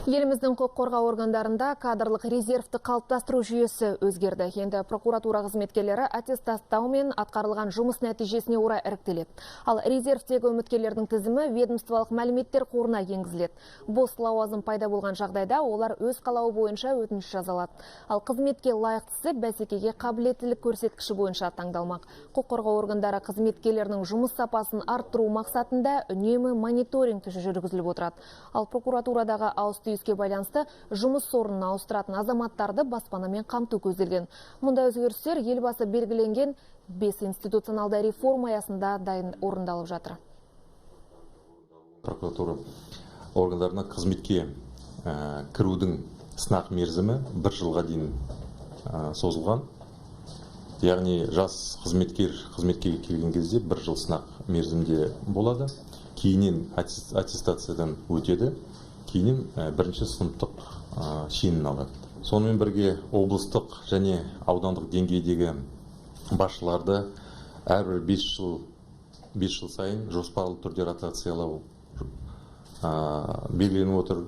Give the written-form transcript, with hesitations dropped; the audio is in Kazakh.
Еліміздің құқық қорғау органдарында кадрлық резервті қалыптастыру жүйесі өзгерді. Енді прокуратура қызметкерлері аттестаттау мен атқарылған жұмыс нәтижесіне орай іріктеледі. Ал резервтегі үміткерлердің тізімі ведомстволық мәліметтер қорына енгізіледі. Бос лауазым пайда болған жағдайда олар өз қалауы бойынша өтініш жаза алады. Ал қызметке лайықтысы бәсекеге қабілеттілік көрсеткіші бойынша таңдалмақ. Құқық қорғау органдары қызметкерлерінің жұмыс сапасын арттыру мақсатында үнемі мониторинг жүргізіліп отырады. Ал прокуратурадағы ауыс-түйіске байланысты жұмыс орнын ауыстыратын азаматтарды баспанамен қамту көзделген. Мұндай өзгерістер Елбасы белгіленген 5 институционалды реформа аясында дайын орындалып жатыр. Прокуратура органдарына қызметке кірудің сынақ мерзімі 1 жылға дейін созылған. Яғни жас қызметкер қызметке келген кезде 1 жыл сынақ мерзімде болады. Кейіннен аттестациядан өтеді. Кейіннен бірінші сыныптық шенін алады. Сонымен бірге облыстық және аудандық деңгейдегі басшыларды әрбір 5 жыл сайын жоспарлы түрде ротациялау белгіленіп отыр.